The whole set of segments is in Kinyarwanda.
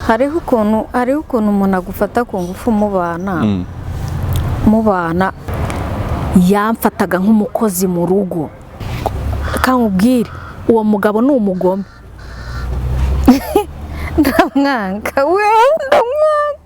Hariho ukuntu umuntu agufata ku ngufu mubana. Mubana yamfataga nk'umukozi mu rugo. Kamubwire, uwo mugabo ni umugome, ndamwanga we, ndamwanga.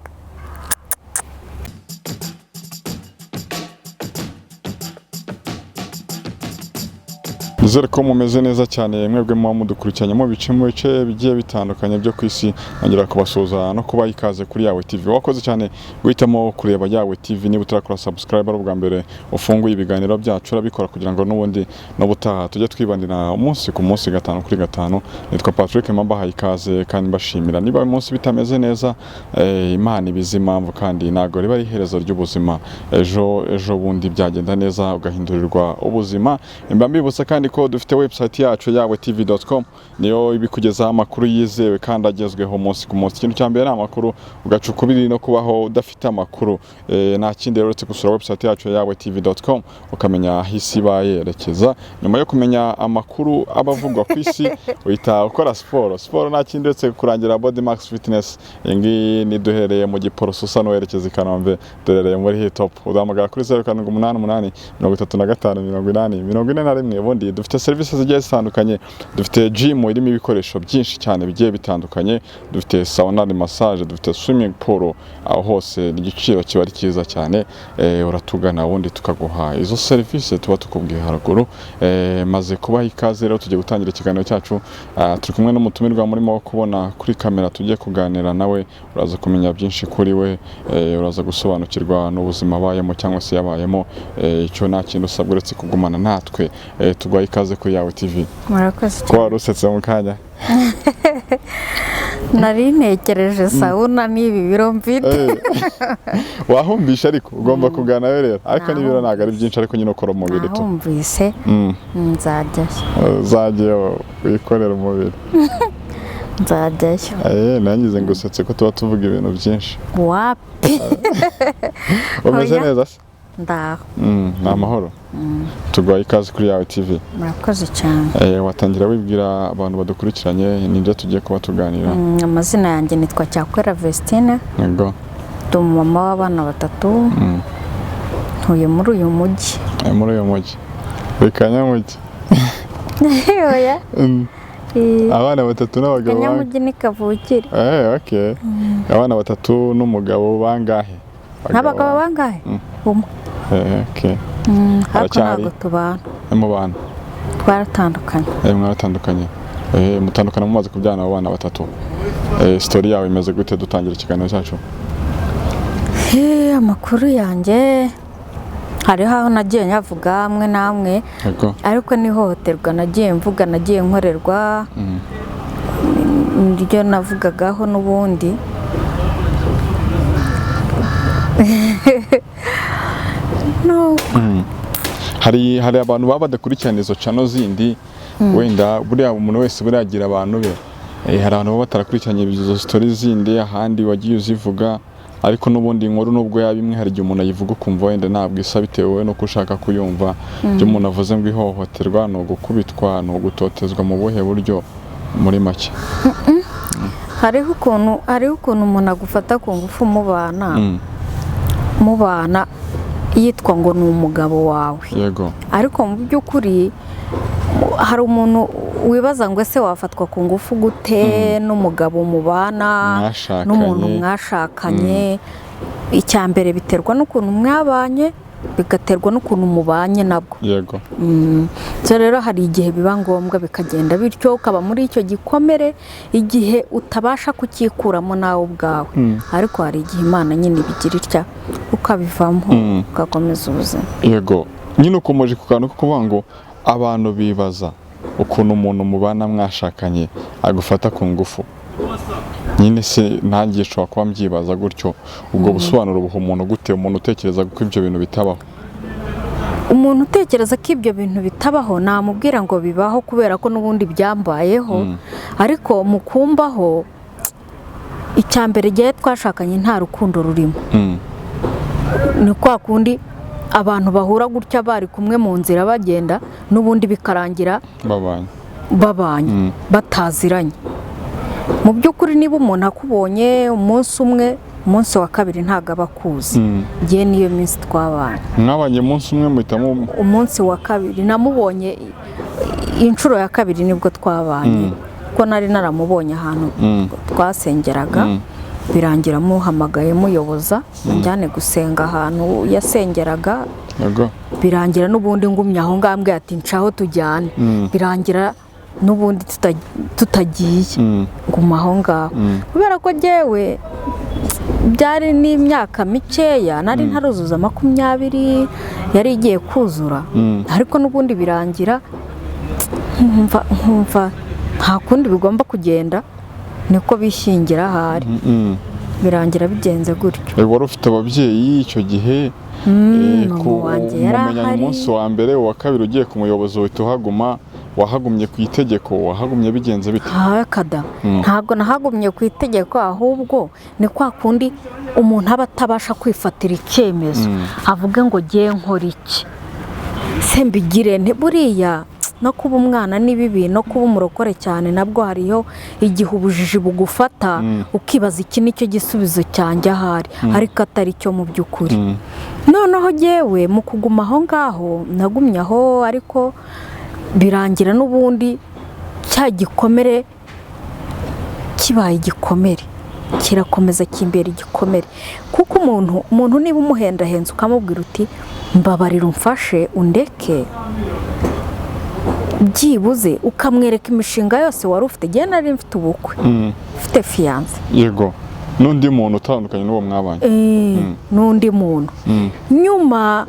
Nizere ko mumeze neza cyane, mwebwe muba mudukurikiranye mu bice bigiye bitandukanye byo ku isi. Nongera kubasuhuza no kubaha ikaze kuri Yawe TV. Wakoze cyane guhitamo kureba Yawe TV. Niba utarakora subscribe, ari ubwa mbere ufunguye ibiganiro byacu, urabikora kugira ngo n'ubundi n'ubutaha tujye twibanira umunsi ku munsi, gatanu kuri gatanu. Nitwa Patrick, mbahaye ikaze kandi mbashimira. Niba uyu munsi bitameze neza, Imana ibizi impamvu, kandi ntabwo riba ari iherezo ry'ubuzima. Ejo, ejo bundi byagenda neza, ugahindurirwa ubuzima. Mba mbibutsa kandi ko dufite website yacu, yawetv.com, niyo ibikugezaho amakuru yizewe kandi agezweho umunsi ku munsi. Ikintu cya mbere ni amakuru, ugaca ukubiri no kubaho udafite amakuru. Nta kindi rero uretse gusura website yacu, yawetv.com, ukamenya aho isi iba yerekeza. Nyuma yo kumenya amakuru aba avugwa ku isi, uhita ukora siporo. Siporo nta kindi uretse kurangira Body Max Fitness. Iyi ngiyi ni duhereye mu Giporoso usa n'uwerekeza i Kanombe, duherereye muri Hilltop. Uduhamagara kuri 0788 35 80 41. Ubundi dufite serivisi zigiye zitandukanye. Dufite gym irimo ibikoresho byinshi cyane bigiye bitandukanye, dufite sauna and massage, dufite swimming pool. Aho hose igiciro kiba ari cyiza cyane. Uratugana ubundi tukaguha izo serivisi tuba tukubwiye haruguru. Maze kubaha ikaze rero, tugiye gutangira ikiganiro cyacu. Turi kumwe n'umutumirwa murimo kubona kuri kamera, tugiye kuganira nawe. Uraza kumenya byinshi kuri we, uraza gusobanukirwa n'ubuzima abayemo cyangwa se yabayemo. Icyo nta kintu usabwa uretse kugumana natwe. Tuguhaye ikaze kuri Yawe TV. Murakoze Ko cyane. wari usetse mu kanya? Nari ntekereje sauna n'ibi biro mfite. Wahumbisha, ariko ugomba kuganayo rero. Ariko n'ibiro ntabwo ari byinshi, ariko nyine ukora umubiri tu. Nahumvise. Nzajyayo. Uzajye wikorera umubiri. Nzajyayo. Nangize ngo usetse ko tuba tuvuga ibintu byinshi. Wapi. Umeze Oya. neza se? Ndaho. Ni amahoro. Tuguhaye ikaze kuri Yawe TV. Murakoze cyane. Watangira wibwira abantu badukurikiranye nibyo tugiye kuba tuganira. Amazina yanjye nitwa Cyakwera Vestine. Ndi umumama w'abana batatu. Ntuye muri uyu mujyi. Muri uyu mujyi, uri Kanyamujyi? Oya. Abana batatu n'abagabo bangahe? Kanyamujyi ni kavukire. Okay. Abana batatu n'umugabo bangahe? N'abagabo bangahe? Umwe. Okay. Ariko Aracyahari? ntabwo tubana. Mu bana? Twaratandukanye. Mwaratandukanye. Mutandukana mumaze kubyarana abo bana batatu. Story yawe imeze gute dutangira ikiganiro cyacu? Amakuru yanjye hariho aho nagiye nyavuga amwe n'amwe, ariko n'ihohoterwa nagiye mvuga, nagiye nkorerwa, niryo navugagaho n'ubundi. No. Hari abantu baba badakurikirana izo channel zindi. Wenda buriya umuntu wese buriya agira abantu be. Hari abantu baba batarakurikiranye izo story zindi ahandi wagiye uzivuga, ariko n'ubundi inkuru nubwo yaba imwe, hari igihe umuntu ayivuga ukumva wenda ntabwo isa bitewe n'uko ushaka kuyumva. Ibyo umuntu avuze ngo ihohoterwa ni ugukubitwa, ni ugutotezwa mu buhe buryo muri make? Hariho ukuntu umuntu agufata ku ngufu mubana. Mubana yitwa ngo ni umugabo wawe, ariko mu by'ukuri hari umuntu wibaza ngo ese wafatwa ku ngufu gute n'umugabo mubana, Mwashakanye. n'umuntu mwashakanye? Icya mbere biterwa n'ukuntu mwabanye, bigaterwa n'ukuntu mubanye nabwo. So rero hari igihe biba ngombwa bikagenda bityo, ukaba muri icyo gikomere igihe utabasha kucyikuramo nawe ubwawe, ariko hari igihe Imana nyine ibigira itya ukabivamo, ugakomeza ubuzima. Yego, nyine ukomeje ku kantu ko kuvuga ngo abantu bibaza ukuntu umuntu mubana mwashakanye agufata ku ngufu. Nyine se nanjye nshobora kuba mbyibaza gutyo. Ubwo busobanuro buha umuntu gute, umuntu utekereza ko ibyo bintu bitabaho? Umuntu utekereza ko ibyo bintu bitabaho, namubwira ngo bibaho, kubera ko n'ubundi byambayeho. Ariko mu kumbaho, icya mbere, igihe twashakanye nta rukundo rurimo. Ni kwa kundi abantu bahura gutya bari kumwe mu nzira bagenda, n'ubundi bikarangira babanye. Babanye bataziranye. Mu by'ukuri niba umuntu akubonye umunsi umwe, umunsi wa kabiri ntabwo aba akuzi. Ngewe niyo minsi twabanye. Mwabanye umunsi umwe muhitamo? Umunsi wa kabiri namubonye, inshuro ya kabiri nibwo twabanye, kuko nari naramubonye ahantu twasengeraga, birangira muhamagaye muyoboza njyane gusenga ahantu yasengeraga. Birangira n'ubundi ngumye aho ngaho, ambwiye ati ncaho tujyane, birangira n'ubundi tutagiye, nguma aho ngaho kubera ko njyewe byari n'imyaka mikeya, nari ntaruzuza 20, yari igiye kuzura, ariko n'ubundi birangira nkumva nta kundi bigomba kugenda, niko bishyingira ahari, birangira bigenze gutyo. Wari ufite ababyeyi icyo gihe? Mama wanjye yari Mumenyanye ahari. umunsi wa mbere, uwa kabiri ugiye ku muyobozi uhita uhaguma. Wahagumye ku itegeko? Wahagumye bigenze bite? Kada, ntabwo nahagumye ku itegeko, ahubwo ni kwa kundi umuntu aba atabasha kwifatira icyemezo, avuge ngo ngiye nkora iki se, mbigire nte? Buriya no kuba umwana ni bibi, no kuba umurokore cyane nabwo hariho igihe ubujiji bugufata, ukibaza iki nicyo gisubizo cyanjye ahari, ariko atari cyo mu by'ukuri. Noneho jyewe mu kuguma aho ngaho, nagumye aho, ariko birangira n'ubundi cya gikomere kibaye igikomere, kirakomeza kimbera igikomere, kuko umuntu niba umuhendahenze ukamubwira uti mbabarira umfashe undeke byibuze, ukamwereka imishinga yose wari ufite. Igihe nari mfite ubukwe, mfite fiyanse. Yego, n'undi muntu utandukanye n'uwo mwabanye. N'undi muntu. Nyuma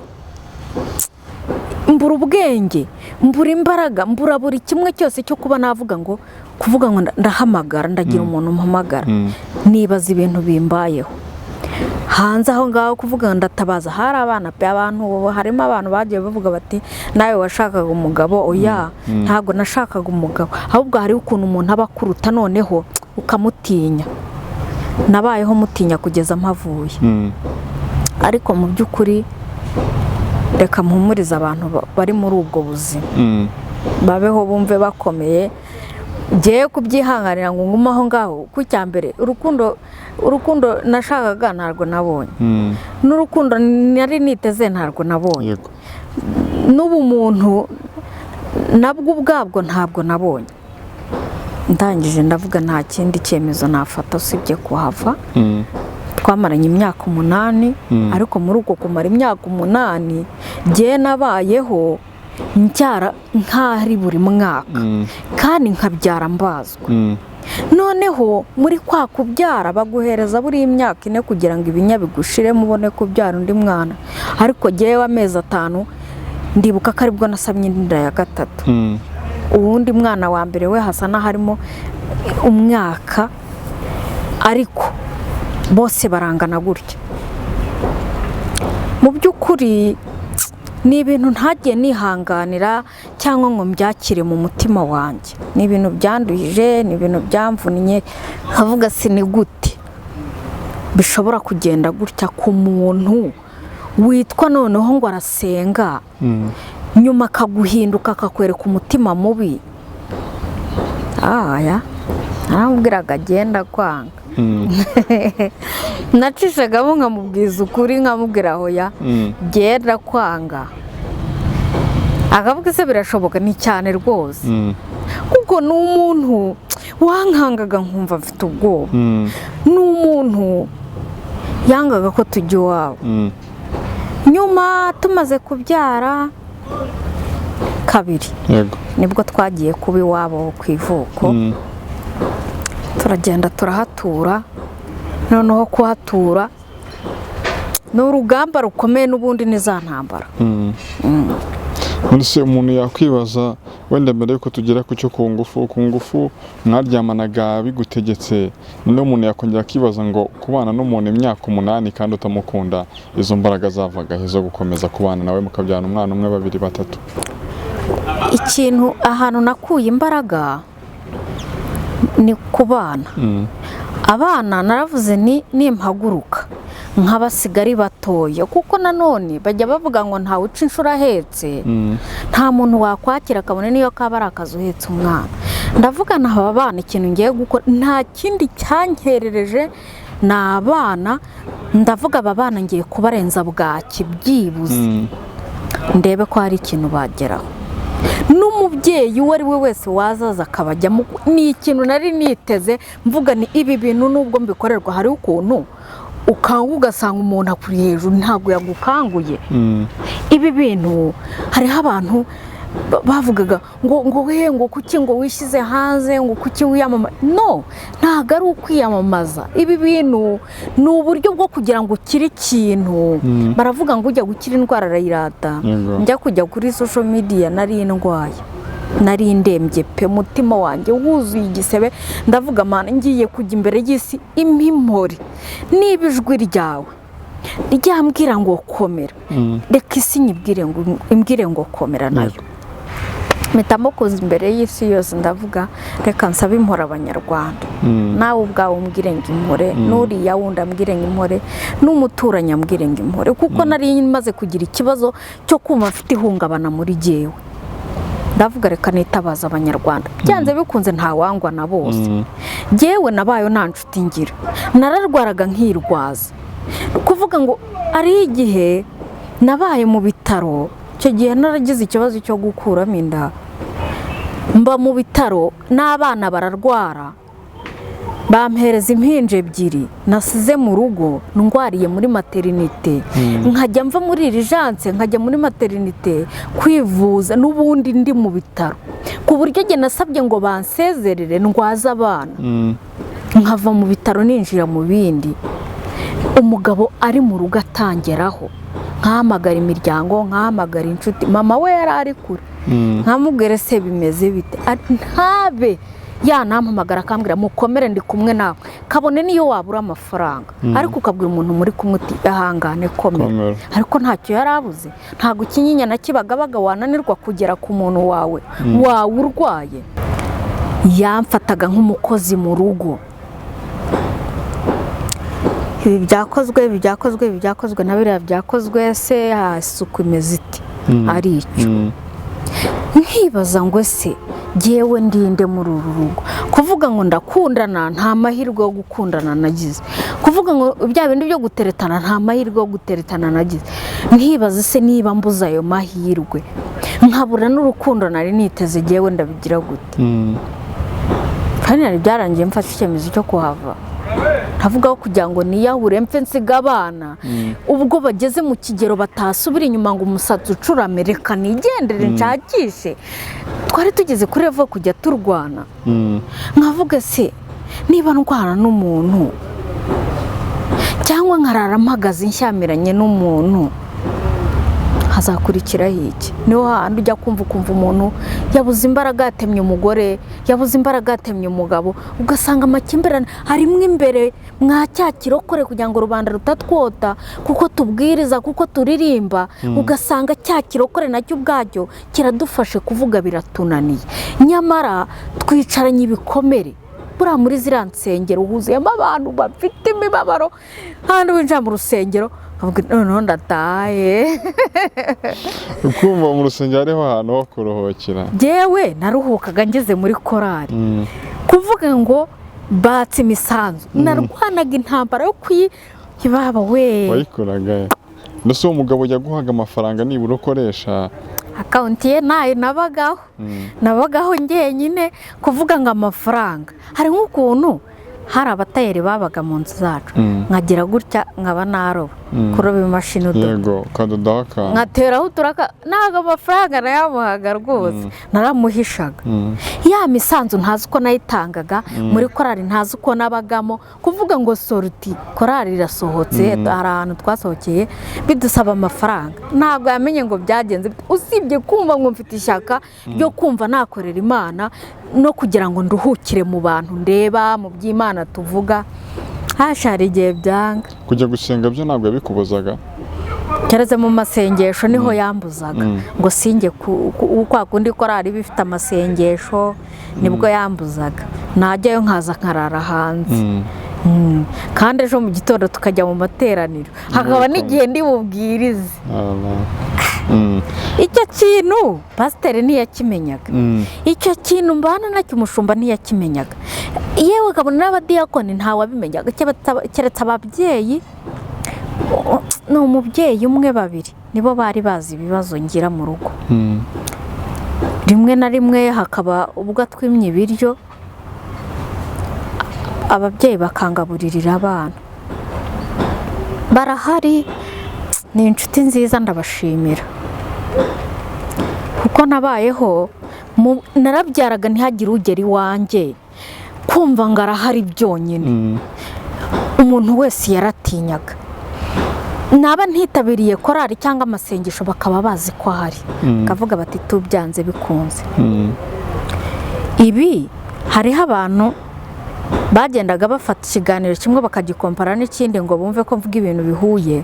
mbura ubwenge, mbura imbaraga, mbura buri kimwe cyose cyo kuba navuga ngo kuvuga ngo ndahamagara, ndagira umuntu mpamagara, nibaza ibintu bimbayeho hanze aho ngaho, kuvuga ngo ndatabaza. Hari abana pe, abantu harimo abantu bagiye bavuga bati nawe washakaga umugabo. Oya, ntabwo nashakaga umugabo, ahubwo hariho ukuntu umuntu aba akuruta noneho ukamutinya. Nabayeho mutinya kugeza mpavuye. Ariko mu by'ukuri reka mpumurize abantu bari muri ubwo buzima, babeho bumve bakomeye. Ngiye kubyihanganira ngo ngume aho ngaho, kuko icya mbere urukundo nashakaga ntabwo nabonye, n'urukundo nari niteze ntabwo nabonye, n'ubumuntu nabwo ubwabwo ntabwo nabonye. Ndangije ndavuga nta kindi cyemezo nafata usibye kuhava. Twamaranye imyaka 8, ariko muri uko kumara imyaka 8 njye nabayeho mbyara nk'ahari buri mwaka, kandi nkabyara mbazwa. Noneho muri kwa kubyara baguhereza buri imyaka 4 kugira ngo ibinya bigushiremo ubone kubyara undi mwana, ariko jyewe amezi 5 ndibuka ko aribwo nasabye inda ya 3. Uwundi mwana wa mbere we hasa n'aharimo umwaka, ariko bose barangana gutya. Mu by'ukuri ni ibintu ntagiye nihanganira cyangwa ngo mbyakire mu mutima wanjye, ni ibintu byanduhije, ni ibintu byamvunnye, nkavuga si ni gute bishobora kugenda gutya ku muntu witwa noneho ngo arasenga, nyuma akaguhinduka akakwereka umutima mubi. Aya naramubwiraga agenda kwanga, nacishagamo nkamubwiza ukuri, nkamubwira hoya genda kwanga, akavuga se birashoboka, ni cyane rwose, kuko ni umuntu wankangaga nkumva mfite ubwoba, ni umuntu yangaga ko tujya iwabo. Nyuma tumaze kubyara 2 nibwo twagiye kuba iwabo ku ivuko, turagenda turahatura. Noneho kuhatura ni urugamba rukomeye, n'ubundi ni za ntambara. None umuntu yakwibaza wenda mbere yuko tugera ku cyo ku ngufu mwaryamanaga bigutegetse, noneho umuntu yakongera akibaza ngo kubana n'umuntu imyaka 8 kandi utamukunda, izo mbaraga zavaga he zo gukomeza kubana nawe mukabyana umwana umwe, 2, 3? Ikintu ahantu nakuye imbaraga ni ku bana. Abana naravuze ni nimpaguruka nk'abasigari batoya, kuko nanone bajya bavuga ngo ntawe uca inshuro ahetse, nta muntu wakwakira akabona niyo kaba ari akazi uhetse umwana. Ndavuga na aba bana, ikintu ngiye gukora nta kindi cyankerereje ni abana. Ndavuga aba bana ngiye kubarenza bwaki byibuze, ndebe ko hari ikintu bageraho. N'umubyeyi uwo ari we wese wazaza akabajyamo, ni ikintu nari niteze, mvuga ni ibi bintu nubwo mbikorerwa hari ukuntu ukanga ugasanga umuntu akuri hejuru ntabwo yagukanguye. Ibi bintu hariho abantu bavugaga ngo we ngo kuki ngo wishyize hanze, ngo kuki wiyamamaza. No, ntabwo ari ukwiyamamaza, ibi bintu ni uburyo bwo kugira ngo ukire ikintu. Baravuga ngo ujya gukira indwara arayirata. Njya kujya kuri social media nari ndwaye, nari ndembye pe, umutima wanjye wuzuye igisebe. Ndavuga mana, ngiye kujya imbere y'isi impimori, niba ijwi ryawe ryambwira ngo komera, reka isi nyibwire ngo imbwire ngo komera nayo. Mpitamo kuza imbere y'isi yose, ndavuga reka nsabe impore Abanyarwanda, nawe ubwawe umbwire ngo impore, n'uriya wundi ambwire ngo impore, n'umuturanyi ambwire ngo impore, kuko nari maze kugira ikibazo cyo kumva mfite ihungabana muri jyewe. Ndavuga reka nitabaza Abanyarwanda, byanze bikunze ntawangwa na bose. Jyewe nabayo nta nshuti ngira, nararwaraga nkirwaza. Kuvuga ngo ari igihe nabaye mu bitaro, icyo gihe naragize ikibazo cyo gukuramo inda, mba mu bitaro n'abana bararwara, bampereza impinja ebyiri nasize mu rugo ndwariye muri materinite, nkajya mva muri irijanse nkajya muri materinite kwivuza, n'ubundi ndi mu bitaro, ku buryo njye nasabye ngo bansezerere ndwaze abana, nkava mu bitaro ninjira mu bindi. Umugabo ari mu rugo atangeraho, nkahamagara imiryango, nkahamagara inshuti, mama we yari ari kure, nkamubwira se bimeze bite, ntabe yanampamagara akambwira mukomere ndi kumwe nawe, kabone niyo wabura amafaranga, ariko ukabwira umuntu muri kumwe uti ihangane komera, ariko ntacyo yari abuze. Ntabwo ikinyinya na Kibagabaga wananirwa kugera ku muntu wawe wawe urwaye. Yamfataga nk'umukozi mu rugo. Ibi byakozwe, ibi byakozwe, ibi byakozwe na biriya byakozwe, se isuku imeze iti ari icyo. Nkibaza ngo se jyewe ndinde muri uru rugo? Kuvuga ngo ndakundana nta mahirwe yo gukundana nagize, kuvuga ngo bya bindi byo guteretana nta mahirwe yo guteretana nagize. Nkibaza se niba mbuze ayo mahirwe nkabura n'urukundo nari niteze, jyewe ndabigira gute? Kandi nari byarangiye mfashe icyemezo cyo kuhava, ntavuga ko kugira ngo niyahure mfe nsiga abana ubwo bageze mu kigero batasubira inyuma ngo umusatsi ucurame, reka nigendere nshakishe. Twari tugeze kuri revo kujya turwana, nkavuga se niba ndwana n'umuntu cyangwa nkarara mpagaze nshyamiranye n'umuntu, hazakurikiraho iki? Niho hahandi ujya kumva ukumva umuntu yabuze imbaraga yatemye umugore, yabuze imbaraga yatemye umugabo, ugasanga amakimbirane harimo imbere mwa cya kirokore kugira ngo rubanda rutatwota, kuko tubwiriza, kuko turirimba, ugasanga cya kirokore nacyo ubwacyo kiradufashe kuvuga biratunaniye, nyamara twicaranye ibikomere. Buriya muri ziriya nsengero huzuyemo abantu bafite imibabaro, handi winjira mu rusengero noneho ndataye. Ukumva mu rusengero hariho ahantu ho kuruhukira. Jyewe naruhukaga ngeze muri korari, kuvuga ngo batse imisanzu, narwanaga intambara yo kuyibaba we. Wayikoraga ndetse uwo mugabo yaguhaga amafaranga nibura ukoresha? Akawunti ye nayo nabagaho, nabagaho njyenyine. Kuvuga ngo amafaranga, hari nk'ukuntu hari abatayeri babaga mu nzu zacu, nkagira gutya nkaba naroba, kuroba imashini udoda, ukadodaho akantu, nkateraho uturaka, ntabwo amafaranga nayamuhaga rwose, naramuhishaga. Ya misanzu ntazi uko nayitangaga muri korari, ntazi uko nabagamo. Kuvuga ngo soruti korari irasohotse, hari ahantu twasohokeye bidusaba amafaranga, ntabwo yamenye ngo byagenze, usibye kumva ngo mfite ishyaka ryo kumva nakorera Imana no kugira ngo nduhukire mu bantu ndeba mu by'Imana tuvuga. Hashara igihe byanga. Kujya gusenga byo ntabwo yabikubuzaga? Keretse mu masengesho niho yambuzaga, ngo singe kwa kundi korari bifite amasengesho, nibwo yambuzaga, najyayo nkaza nkarara hanze. Kandi ejo mu gitondo tukajya mu materaniro, hakaba n'igihe ndi bubwirize. Icyo kintu pasiteri ntiyakimenyaga, icyo kintu mbana nacyo umushumba ntiyakimenyaga, yewe kabona n'abadiyakoni ntawabimenyaga keretse ababyeyi. Ni umubyeyi umwe, babiri nibo bari bazi ibibazo ngira mu rugo. Rimwe na rimwe hakaba ubwo atwimye ibiryo, ababyeyi bakangaburirira abana. Barahari, ni inshuti nziza, ndabashimira kuko nabayeho narabyaraga ntihagire ugera iwanjye, kumva ngo arahari byonyine. Umuntu wese yaratinyaga. Naba ntitabiriye korari cyangwa amasengesho bakaba bazi ko ahari, bakavuga bati tubyanze bikunze. Ibi hariho abantu bagendaga bafata ikiganiro kimwe bakagikompara n'ikindi ngo bumve ko mvuga ibintu bihuye,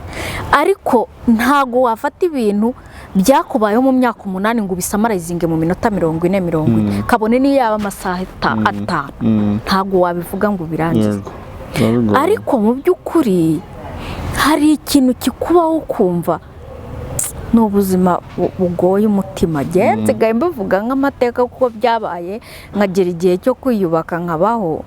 ariko ntago wafata ibintu byakubayeho mu myaka 8 ngo ubisamarayizinge mu minota 40 40, kabone niyo yaba amasaha 5, ntago wabivuga ngo ubirangize. Ariko mu by'ukuri hari ikintu kikubaho ukumva ni ubuzima bugoye umutima. Nsigaye mbivuga nk'amateka kuko byabaye, nkagira igihe cyo kwiyubaka nkabaho.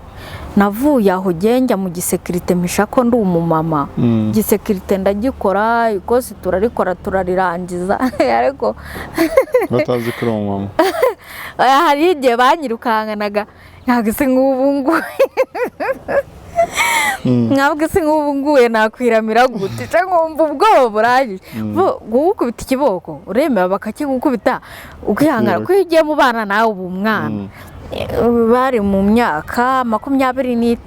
Navuye aho njya mu gisekirite mpisha ko ndi umumama, igisekirite ndagikora, ikosi turarikora turarirangiza, ariko batazi ko uri umumama. Hari igihe banyirukankanaga, ntabwo se nk'ubu ngubu, ntabwo se nk'ubu nguye nakwiramira gute, nkumva ubwoba burangije. Gukubita ikiboko uremera bakakigukubita ukihangana, kuko iyo ugiye mu bana nawe uba umwana. Bari mu myaka 25,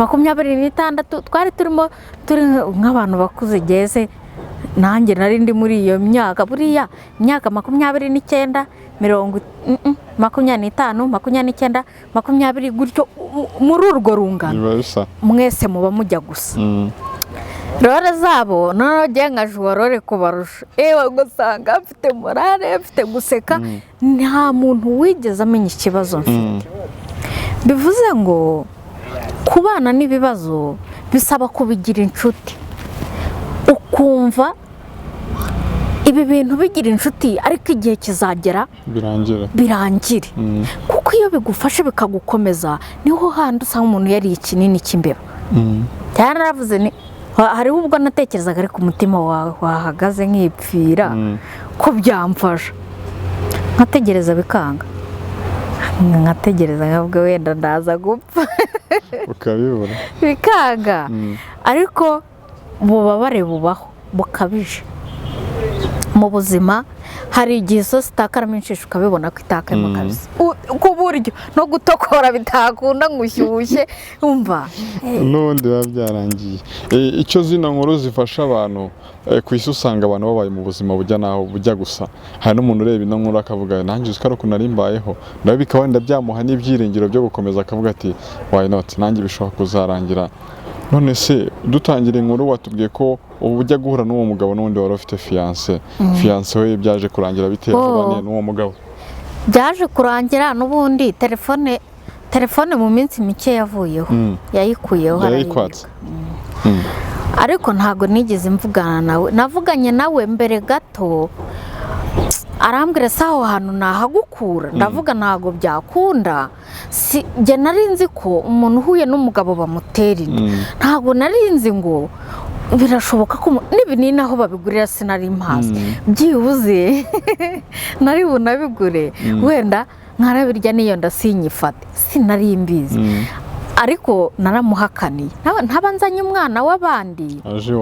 26, twari turimo turi nk'abantu bakuze. Geze nanjye nari ndi muri iyo myaka, buriya imyaka 29, 25, 29, 20 gutyo, muri urwo rungano mwese muba mujya gusa. Rore zabo noneho ngiye nka juwarore kubarusha, ewe gusanga mfite morale, mfite guseka, nta muntu wigeze amenya ikibazo mfite. Bivuze ngo kubana n'ibibazo bisaba kubigira inshuti, ukumva ibi bintu bigira inshuti, ariko igihe kizagera birangire. Kuko iyo bigufashe bikagukomeza, niho handi usanga umuntu yariye ikinini cy'imbeba. Cyane ni hariho ubwo natekerezaga, ariko umutima wawe wahagaze nkipfira ko byamfasha, nkategereza bikanga, nkategereza nkavuga wenda ndaza gupfa, ukabibura bikanga. Ariko ububabare bubaho bukabije mu buzima. Hari igihe isosi itakaramo inshishi ukabibona ko itakamo kabisa, ku buryo no gutokora bitakunda ngo ushyushye umva n'ubundi biba byarangiye. Icyo zino nkuru zifasha abantu ku isi, usanga abantu babaye mu buzima bujya naho bujya gusa. Hari n'umuntu ureba ino nkuru akavuga nanjye uzi ko ari ukuntu nari mbayeho, nawe bikaba wenda byamuha n'ibyiringiro byo gukomeza, akavuga ati why not, nanjye bishobora kuzarangira. None se dutangira inkuru watubwiye ko ubu ujya guhura n'uwo mugabo n'ubundi wari ufite fiancé, fiancé we byaje kurangira bitewe n'uwo mugabo? Byaje kurangira n'ubundi telefone mu minsi mike yavuyeho, yayikuyeho, yarayikwatse. Ariko ntabwo nigeze mvugana nawe. Navuganye nawe mbere gato, arambwira se aho hantu nahagukura, ndavuga ntabwo byakunda. Njye nari nzi ko umuntu uhuye n'umugabo bamutera inda, ntabwo nari nzi ngo birashoboka ko n'ibinini aho babigurira sinari mpazi, byibuze nari bunabigure wenda nkarabirya n'iyo nda sinyifate, sinari mbizi. Ariko naramuhakaniye, ntaba nzanye umwana w'abandi aje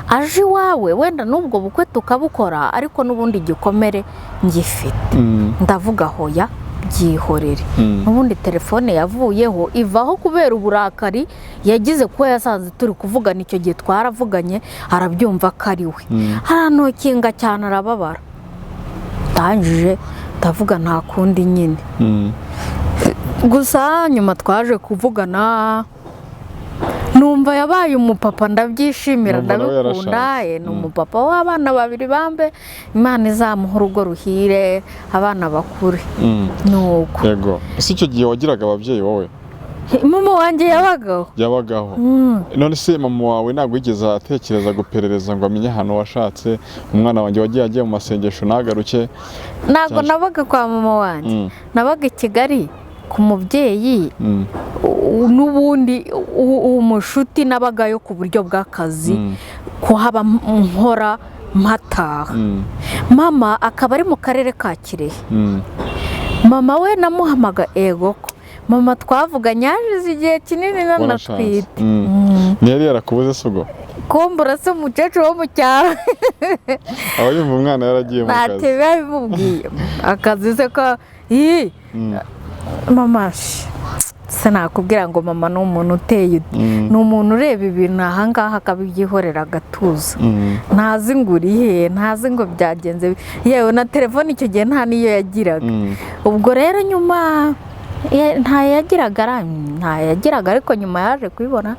aje iwawe, wenda n'ubwo bukwe tukabukora, ariko n'ubundi igikomere ngifite. Ndavuga hoya byihorere. N'ubundi telefone yavuyeho, ivaho kubera uburakari yagize kuko yasanze turi kuvugana. Icyo gihe twaravuganye arabyumva ko ari we, haranokinga cyane arababara. Ndangije ndavuga nta kundi nyine. Gusa nyuma twaje kuvugana, numva yabaye umupapa, ndabyishimira, ndabikunda. Ni umupapa w'abana babiri bambe, Imana izamuha urugo ruhire, abana bakure. Nuko yego. Ese icyo gihe wagiraga ababyeyi wowe? Mama wanjye yabagaho. Yabagaho. None se mama wawe ntabwo yigeze atekereza guperereza ngo amenye ahantu washatse, umwana wanjye wagiye agiye mu masengesho ntagaruke? Ntabwo nabaga kwa mama wanjye, nabaga i Kigali ku mubyeyi n'ubundi umushuti, nabagayo ku buryo bw'akazi, kuhaba nkora mpataha. Mama akaba ari mu karere ka Kirehe. Mama we namuhamaga, ego ko mama twavuganye hashize igihe kinini nanatwite. Ntiyari yarakubuze se ubwo? Kumbura se umukecuru wo mu cyaro. Aba yumva umwana yaragiye mu kazi. Ntacyo biba bimubwiye akazi se ko ii mama sinakubwira ngo mama ni umuntu uteye, ni umuntu ureba ibintu ahangaha akabyihorera agatuza, ntazi ngo uri he, ntazi ngo byagenze, yewe na telefone icyo gihe nta n'iyo yagiraga. Ubwo rero nyuma ntayagiraga, ariko nyuma yaje kubibona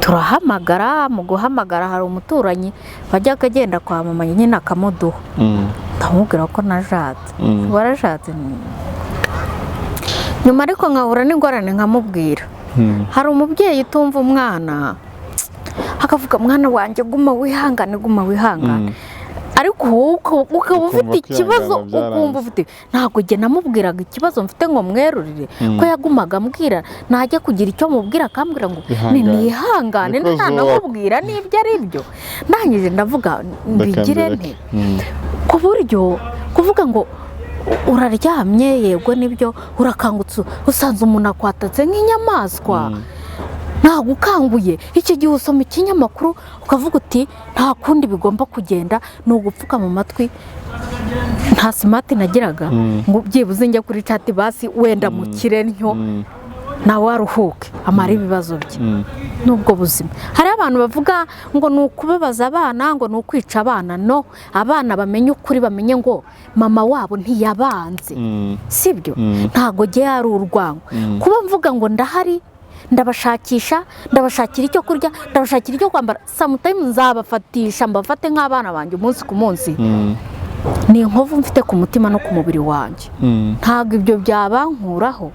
turahamagara. Mu guhamagara hari umuturanyi wajyaga agenda kwa mama nyine akamuduha, ndamubwira ko nashatse, warashatse. Nyuma ariko nkahura n'ingorane nkamubwira. Hari umubyeyi utumva umwana akavuga mwana wanjye guma wihangane, guma wihangane, ariko ukaba ufite ikibazo, ukumva ufite. Ntabwo njye namubwiraga ikibazo mfite ngo mwerurire, ko yagumaga ambwira najya kugira icyo mubwira akambwira ngo nihangane, ntanamubwira n'ibyo ari byo. Ndangije ndavuga mbigire nte, ku buryo kuvuga ngo uraryamye yego nibyo, urakangutse usanze umuntu akwatatse nk'inyamaswa, ntabwo ukanguye. Icyo gihe usoma ikinyamakuru ukavuga uti nta kundi bigomba kugenda, ni ugupfuka mu matwi. Nta simati nagiraga ngo byibuze njya kuri chat basi wenda mukire ntyo nawe aruhuke amara ibibazo bye. N'ubwo buzima hari abantu bavuga ngo ni ukubabaza abana, ngo ni ukwica abana. No, abana bamenye ukuri, bamenye ngo mama wabo ntiyabanze, sibyo? Ntabwo jye ari urwango kuba mvuga ngo ndahari, ndabashakisha, ndabashakira icyo kurya, ndabashakira icyo kwambara, sometimes nzabafatisha mbafate nk'abana banjye umunsi ku munsi. Ni inkovu mfite ku mutima no ku mubiri wanjye, ntabwo ibyo byabankuraho.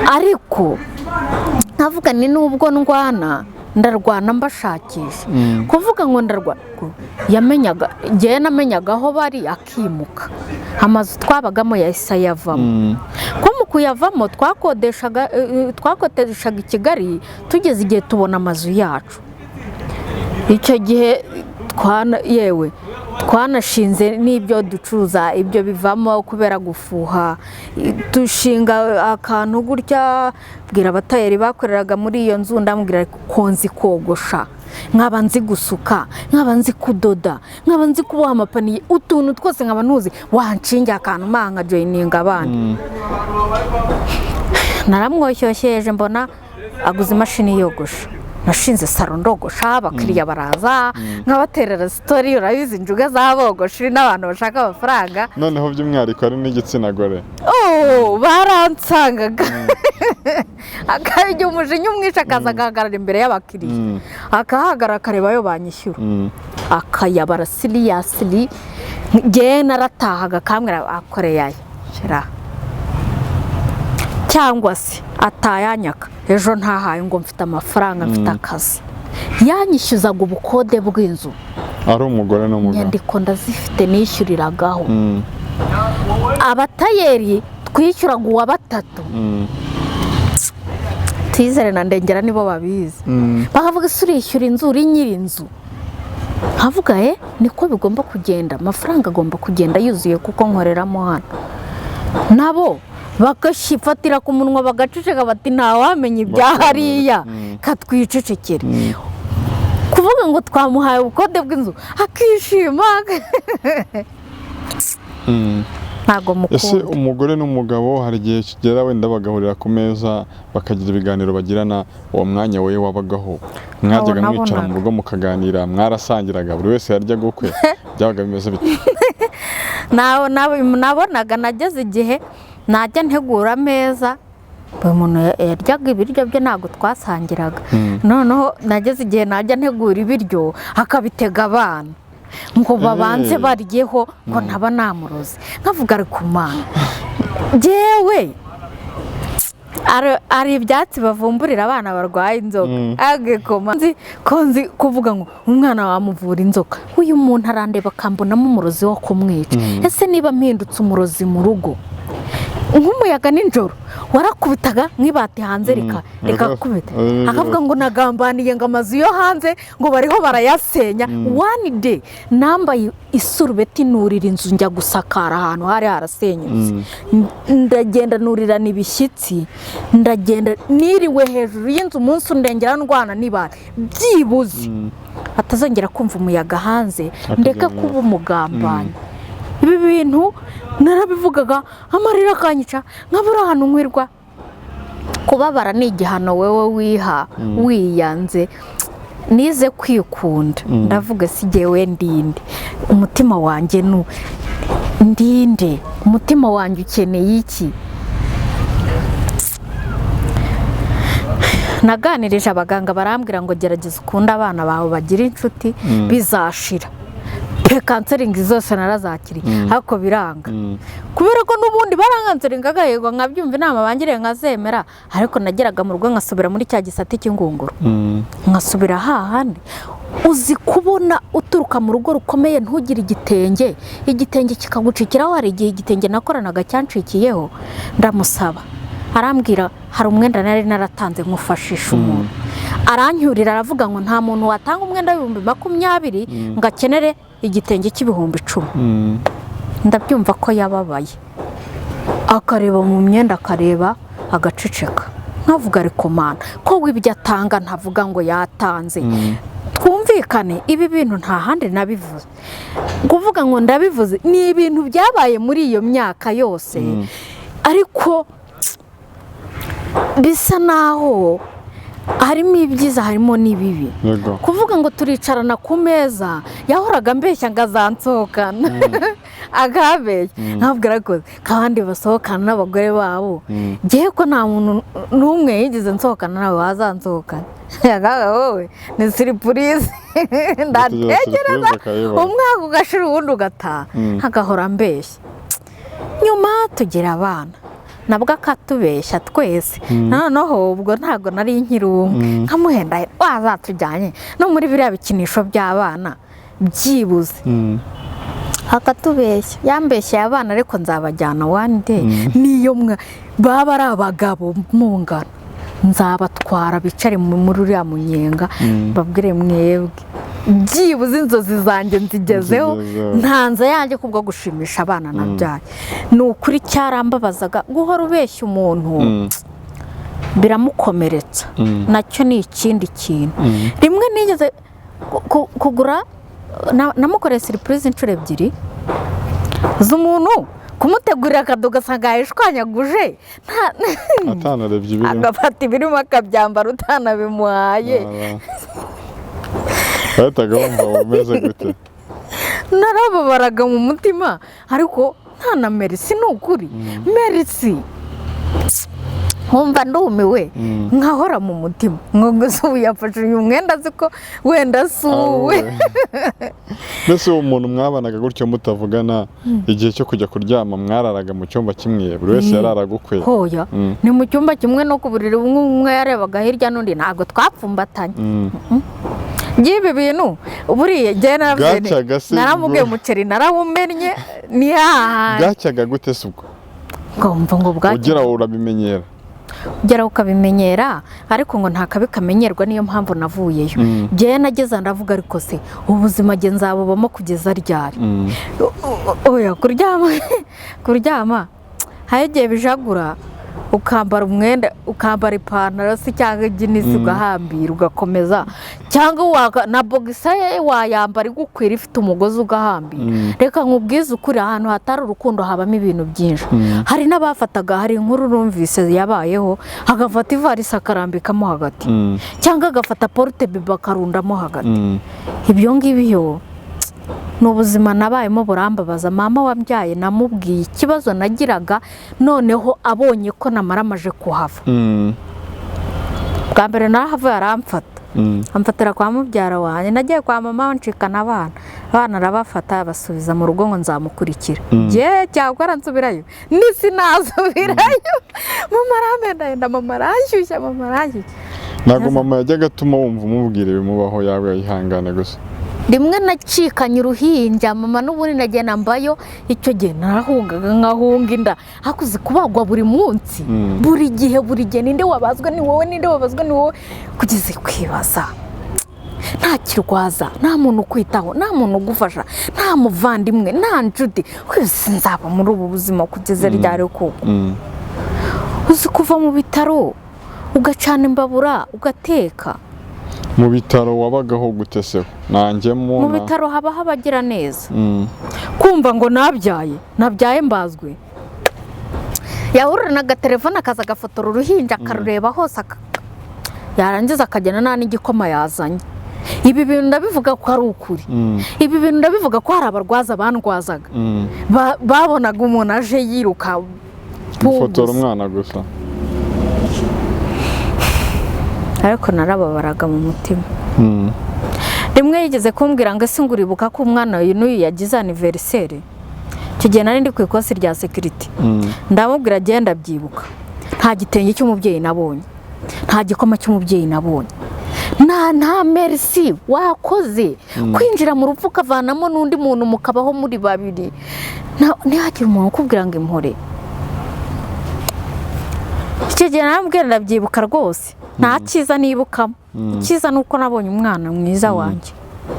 Ariko nkavuga ni nubwo ndwana, ndarwana mbashakisha. Kuvuga ngo ndarwana, yamenyaga njyewe namenyaga aho bari akimuka. Amazu twabagamo yahise ayavamo, ko mu kuyavamo twakodeshaga i Kigali, tugeze igihe tubona amazu yacu. Icyo gihe yewe twanashinze n'ibyo ducuruza, ibyo bivamo kubera gufuha, dushinga akantu gutya, bwira abatayeri bakoreraga muri iyo nzu, ndamubwira ko nzi kogosha, nkaba nzi gusuka, nkaba nzi kudoda, nkaba nzi kuboha amapaniye, utuntu twose nkaba ntuzi, wanshingira akantu manga joyininga abandi. Naramwoshyosheje mbona aguze imashini yogosha, nashinze saro ndogosha, abakiriya baraza nkabaterera sitori, urabizi injuga z'abogosha n'abantu bashaka amafaranga. Noneho by'umwihariko ari n'igitsina gore. Oh, baransangaga akajya umujinya umwica, akaza agahagarara imbere y'abakiriya, akahagarara akareba ayo banyishyura, akayabara siriyasiri. Njyewe naratahaga akambwira akoreye aya shira, cyangwa se atayanyaka ejo ntahaye ngo mfite amafaranga, mfite akazi. Yanyishyuzaga ubukode bw'inzu, ari umugore n'umugabo, inyandiko ndazifite nishyuriragaho. Abatayeri twishyuraga uwa batatu, Twizere na Ndengera nibo babizi, bakavuga ese urishyura inzu uri nyiri inzu? Nkavuga niko bigomba kugenda, amafaranga agomba kugenda yuzuye kuko nkoreramo hano. Nabo bagashifatira ku munwa bagaceceka bati ntawamenya ibya hariya, katwicecekere. Kuvuga ngo twamuhaye ubukode bw'inzu akishima, ntabwo mukunda. Ese umugore n'umugabo hari igihe kigera wenda bagahurira ku meza bakagira ibiganiro bagirana, uwo mwanya we wabagaho mwajyaga mwicara mu rugo mukaganira, mwarasangiraga, buri wese yaryaga ukwe, byabaga bimeze bite? Nabonaga nageze igihe najya ntegura ameza, buri muntu yaryaga ibiryo bye, ntabwo twasangiraga. Noneho nageze igihe najya ntegura ibiryo akabitega abana ngo babanze baryeho, ngo ntaba namuroze. Nkavuga ari ku Mana, njyewe Ari ibyatsi bavumburira abana barwaye inzoka. Agekoma nzi ko nzi kuvuga ngo umwana wamuvura inzoka, uyu muntu arandeba akambonamo umurozi wo kumwica. Ese niba mpindutse umurozi mu rugo, nk'umuyaga nijoro warakubitaga nk'ibati hanze rikakubita, akavuga ngo nagambaniye ngo amazu yo hanze ngo bariho barayasenya. One day nambaye isurubeti nurira inzu, njya gusakara ahantu hari harasenyutse. Ndagenda nurirana ibishyitsi, ndagenda niriwe hejuru y'inzu umunsi undengera ndwana n'ibati, byibuze atazongera kumva umuyaga hanze, ndeke kuba umugambanyi. Ibi bintu narabivugaga amarira akanyica, nkabura ahantu nkwirwa. Kubabara ni igihano wewe wiha wiyanze. Nize kwikunda, ndavuga si jyewe ndinde, umutima wanjye nu ndinde, umutima wanjye ukeneye iki? Naganirije abaganga barambwira ngo gerageza ukunde abana bawe bagire inshuti, bizashira. Pe counseling zose narazakiriye ariko biranga, kubera ko n'ubundi barankanselingaga, yego nkabyumva inama bangiriye nkazemera, ariko nageraga mu rugo nkasubira muri cya gisate cy'ingunguru, nkasubira hahandi. Uzi kubona uturuka mu rugo rukomeye ntugire igitenge, igitenge kikagucikiraho. Hari igihe igitenge nakoranaga cyancikiyeho, ndamusaba arambwira hari umwenda nari naratanze nkufashisha umuntu, arancyurira aravuga ngo nta muntu watanga umwenda w'20,000 ngo akenere igitenge cy'10,000. Ndabyumva ko yababaye, akareba mu myenda akareba agaceceka, nkavuga ariko mana ko wibyo atanga ntavuga ngo yatanze. Twumvikane ibi bintu nta handi nabivuze, kuvuga ngo ndabivuze ni ibintu byabaye muri iyo myaka yose, ariko bisa naho harimo ibyiza harimo n'ibibi. Kuvuga ngo turicarana ku meza, yahoraga ambeshya ngo azansohokana, akabeshya ntabwo arakoze kandi basohokana n'abagore babo. Ngewe ko nta muntu n'umwe yigeze nsohokana nawe wazansohokana, wowe ni surprise, ndatekereza umwaka ugashira ubundi ugataha, agahora ambeshya. Nyuma tugira abana nabwo akatubeshya twese, noneho ubwo ntabwo nari nkiri umwe, nkamuhenda wazatujyanye no muri biriya bikinisho by'abana byibuze, akatubeshya. Yambeshyeye abana ariko nzabajyana one day, niyo baba ari abagabo mungana nzabatwara bicare muri uriya munyenga, babwire mwebwe byibuze inzozi zanjye nzigezeho, ntanze yanjye kubwo gushimisha abana nabyaye. Ni ukuri cyarambabazaga guhora ubeshya umuntu biramukomeretsa, nacyo ni ikindi kintu. Rimwe nigeze kugura, namukoreye surprise inshuro ebyiri z'umuntu, kumutegurira akado ugasanga yayishwanyaguje, atanarebye ibirimo, agafata ibirimo akabyambara utanabimuhaye. Bahitaga bumva umeze gute? Narababaraga mu mutima, ariko nta na merci, ni ukuri merci, nkumva ndumiwe, nkahora mu mutima ngo gusa ubu yafashe uyu mwenda azi ko wenda si uwe. Mbese uwo muntu mwabanaga gutyo mutavugana, igihe cyo kujya kuryama mwararaga mu cyumba kimwe, buri wese yararaga ukwe? Hoya, ni mu cyumba kimwe no ku buriri bumwe, umwe yarebaga hirya n'undi, ntabwo twapfumbatanye. By'ibi bintu buriya njyewe naramubwiye umuceri narawumennye ni hahandi. Bwacyaga gute se ubwo? Ngomva ngo bwacyaga. Ugera urabimenyera. Ugera ukabimenyera, ariko ngo nta kabi kamenyerwa, niyo mpamvu navuyeyo. Njyewe nageze ndavuga ariko se ubuzima nge nzabubamo kugeza ryari? Oya kuryama hari igihe bijagura ukambara umwenda, ukambara ipantaro se cyangwa ijinisi ugahambira ugakomeza, cyangwa na bogisa wayambara igukwira ifite umugozi ugahambira. Reka nkubwize ukuri, ahantu hatari urukundo habamo ibintu byinshi. Hari n'abafataga, hari inkuru numvise yabayeho, agafata ivarisi akarambikamo hagati, cyangwa agafata porute biba akarundamo hagati. Ibyo ngibyo ni ubuzima nabayemo burambabaza. Mama wabyaye namubwiye ikibazo nagiraga, noneho abonye ko namaramaje kuhava. Bwa mbere narahavuye aramfata, Amfatira kwa mubyara wanjye, nagiye kwa mama ncikana abana, abana arabafata abasubiza mu rugo ngo nzamukurikira. Njye cyakora nsubirayo nisinasubirayo, mama aramendaenda, mama aranshyushya, mama aranshyushya. Ntabwo mama yajyaga atuma wumva umubwira ibimubaho, yawe yihangane gusa. Rimwe nacikanye uruhinja mama n'ubundi nagenda mbayo, icyo gihe narahungaga nkahunga inda, hakuze kubagwa buri munsi, buri gihe buri gihe, ninde wabazwe ni wowe, ninde wabazwe ni wowe, kugeza kwibaza nta kirwaza, nta muntu ukwitaho, nta muntu ugufasha, nta muvandimwe, nta nshuti, kwese nzaba muri ubu buzima kugeza ryari koko? Uzi kuva mu bitaro ugacana imbabura ugateka. Mu bitaro wabagaho gute se? Nanjye mu bitaro haba habagira neza. Kumva ngo nabyaye, nabyaye mbazwe. Yahurira n'agatelefone akaza agafotora uruhinja akarureba hose, yarangiza akagenda nta n'igikoma yazanye. Ibi bintu ndabivuga ko ari ukuri. Ibi bintu ndabivuga ko hari abarwaza bandwazaga. Babonaga umuntu aje yiruka gufotora umwana gusa. Ariko narababaraga mu mutima. Rimwe yigeze kumbwira ngo ese nguribuka ko umwana uyu n'uyu yagize anniversaire. Icyo gihe nari ndi ku ikosi rya security. Ndamubwira agenda byibuka. Nta gitenge cy'umubyeyi nabonye, nta gikoma cy'umubyeyi nabonye, nta merci wakoze. Kwinjira mu rupfu ukavanamo n'undi muntu mukabaho muri babiri, ntihagire umuntu ukubwira ngo impore. Icyo gihe narambwira ndabyibuka rwose, nta cyiza nibukamo. Icyiza nuko nabonye umwana mwiza wanjye,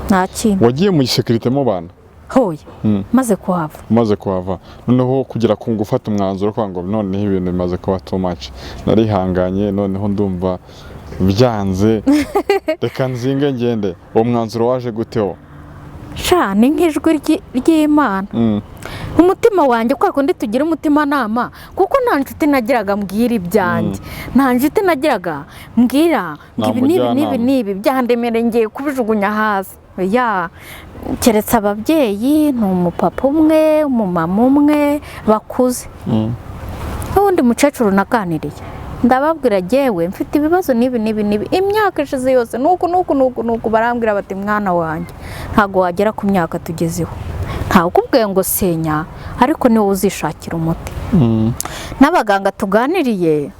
nta kintu. Wagiye mu gisekirite mu bana? Hoya, maze kuhava. Maze kuhava noneho kugira ku gufata umwanzuro kwa ngo noneho ibintu bimaze kuba too much, narihanganye noneho ndumva byanze, reka nzinge ngende. Uwo mwanzuro waje guteho? Sha ni nk'ijwi ry'Imana. Umutima wanjye kwa kundi tugira umutima nama, kuko nta nshuti nagiraga mbwira ibyanjye, nta nshuti nagiraga mbwira ibi n'ibi n'ibi n'ibi byandemere ngiye kubijugunya hasi. Ya keretse ababyeyi, ni umupapa umwe, umumama umwe bakuze. N'ubundi mukecuru naganiriye ndababwira jyewe mfite ibibazo n'ibi n'ibi n'ibi, imyaka ishize yose nuku nuku nuku nuku. Barambwira bati mwana wanjye ntago wagera ku myaka tugezeho, ntawe ukubwiye ngo senya, ariko niwe uzishakira umuti. N'abaganga tuganiriye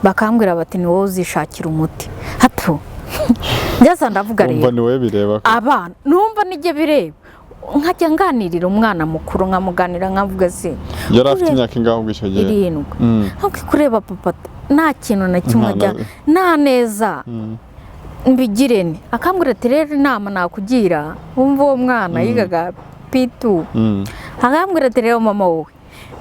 bakambwira bati ni wowe uzishakira umuti. Hato ngeze ndavuga rero abana numva nijye bireba, nkajya nganirira umwana mukuru nkamuganira nkavuga se yari afite imyaka ingahe ubwo icyo gihe? 7. Ntabwo kureba papa nta kintu na kimwe ajya nta neza mbigirene. Akambwira ati rero inama nakugira, wumva uwo mwana yigaga P2. Akambwira ati rero mama wowe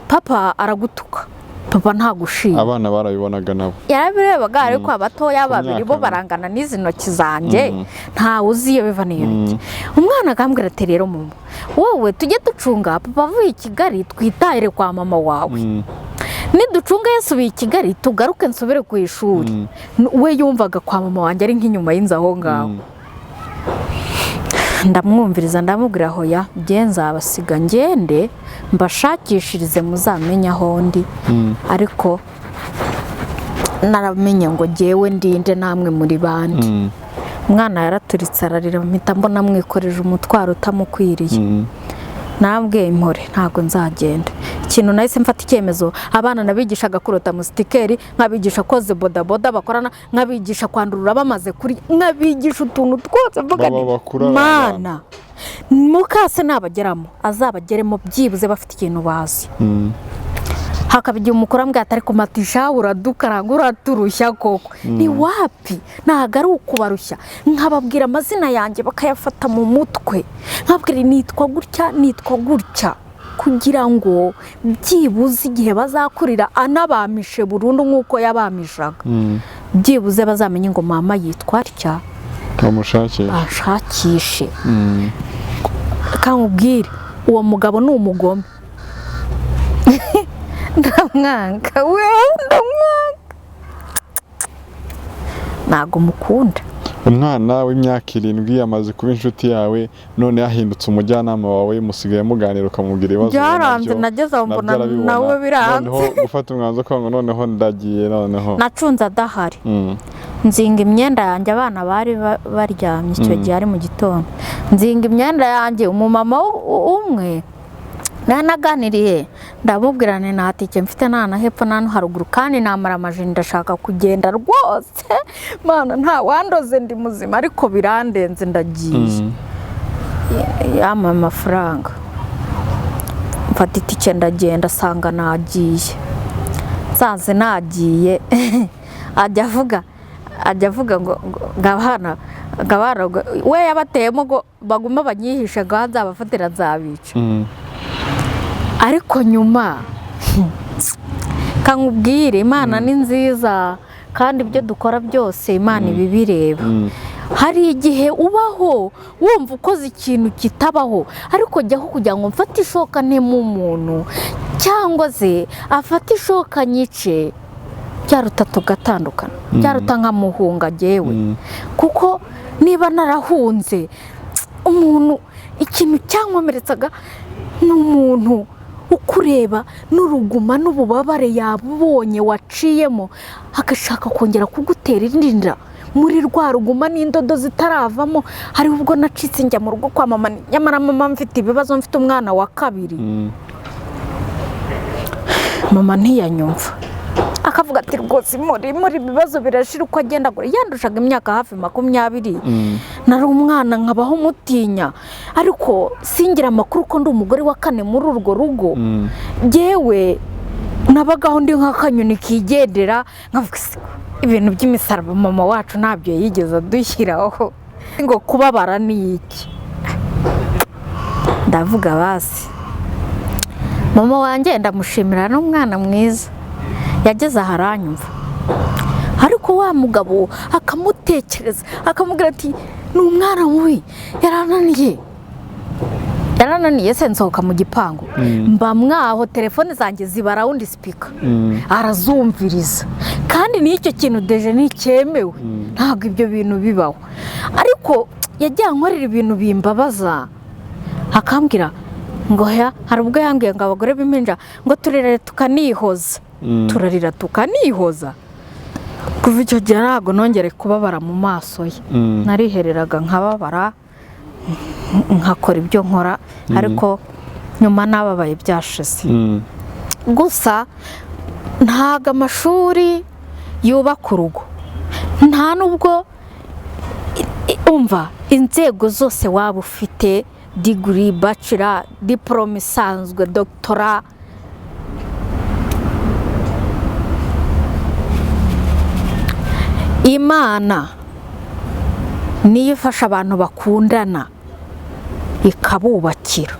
papa aragutuka, papa ntagushima. Abana barabibonaga nabo? Yarabirebaga, ariko abatoya babiri bo barangana n'izi ntoki zanjye, ntawe uzi iyo biva n'iyo bijya. Umwana akambwira ati rero mama wowe tujye ducunga papa avuye i Kigali twitahire kwa mama wawe, niducunga yasubiye i Kigali tugaruke nsubire ku ishuri. We yumvaga kwa mama wanjye ari nk'inyuma y'inzu aho ngaho. Ndamwumviriza ndamubwira hoya njye nzabasiga ngende mbashakishirize muzamenye aho ndi, ariko naramenye ngo jyewe ndinde namwe muri bandi. Umwana yaraturitse ararira, mpita mbona mwikoreje umutwaro utamukwiriye. Nabwiye impore ntago nzagenda. Ikintu nahise mfata icyemezo, abana nabigishaga kurota musitikeri, nkabigisha koze bodaboda bakorana, nkabigisha kwandurura bamaze kuri, nkabigisha utuntu twose mvuga nti mana mukase nabageramo azabageremo byibuze bafite ikintu bazi. Hakaba igihe umukuru ambwira ati ariko matisha uradukaranga uraturushya koko. Ni wapi, ntago ari ukubarushya. Nkababwira amazina yanjye bakayafata mu mutwe, nkababwira nitwa gutya nitwa gutya, kugira ngo byibuze igihe bazakurira anabamishe burundu nk'uko yabamishaga, byibuze bazamenye ngo mama yitwa atya, bashakishe. Kamubwire uwo mugabo ni umugome. Ndamwanga we, ndamwanga, ntago mukunda. Umwana w'imyaka 7 amaze kuba inshuti yawe, none yahindutse umujyanama wawe, musigaye muganira ukamubwira ibibazo. Byaranze, nageze aho mbona nawe biranze. Noneho gufata umwanzuro ko ngo noneho ndagiye, noneho nacunze adahari. Nzinga imyenda yanjye, abana bari baryamye icyo gihe ari mu gitondo. Nzinga imyenda yanjye, umumama umwe nanaganiriye ndamubwira nti nta tike mfite, nta na hepfo nta no haruguru, kandi namara amajini, ndashaka kugenda rwose, Mana nta wandoze ndi muzima, ariko birandenze ndagiye. Yampa amafaranga, mfata itike ndagenda, asanga nagiye, nsanze nagiye. Ajya avuga ngo abana we yabateyemo ngo bagume banyihishe, ngo nzabafatira nzabica. Ariko nyuma kankubwire, Imana ni nziza kandi ibyo dukora byose Imana ibibireba. Hari igihe ubaho wumva ukoze ikintu kitabaho, ariko jyaho kugira ngo mfate ishoka nteme umuntu cyangwa se afate ishoka nyice, byaruta tugatandukana, byaruta nkamuhunga jyewe. Kuko niba narahunze umuntu, ikintu cyankomeretsaga ni umuntu ukureba n'uruguma n'ububabare yabonye waciyemo, agashaka kongera kugutera inda muri rwa ruguma n'indodo zitaravamo. Hari ubwo nacitse njya mu rugo kwa mama, nyamara mama mfite ibibazo, mfite umwana wa kabiri. Mama ntiyanyumva, akavuga ati rwose muri ibibazo birashira uko agenda agura. Yandushaga imyaka hafi 20, nari umwana nkabaho mutinya, ariko singira amakuru ko ndi umugore wa kane muri urwo rugo. Jyewe nabagaho ndi nk'akanyoni kigendera, nkavuga ibintu by'imisaraba mama wacu ntabyo yigeze adushyiraho, ngo kubabara ni iki. Ndavuga basi mama wanjye ndamushimira, n'umwana mwiza yageze aha aranyumva. Ariko wa mugabo akamutekereza, akamubwira ati ni umwana mubi, yarananiye se nsohoka mu gipangu, mba mwaho telefone zanjye ziba rawundi sipika, arazumviriza. Kandi n'icyo kintu deje nticyemewe, ntabwo ibyo bintu bibaho. Ariko yagiye ankorera ibintu bimbabaza, akambwira ngo hari ubwo yambwiye ngo abagore b'impinja ngo turere tukanihoza, turarira tukanihoza. Kuva icyo gihe ntabwo nongere kubabara mu maso ye, narihereraga nkababara nkakora ibyo nkora, ariko nyuma nababaye byashize. Gusa ntabwo amashuri yubaka urugo, nta nubwo umva inzego zose waba ufite, diguri, bachelor, diporome isanzwe, doctora, Imana niyo ifasha abantu bakundana ikabubakira.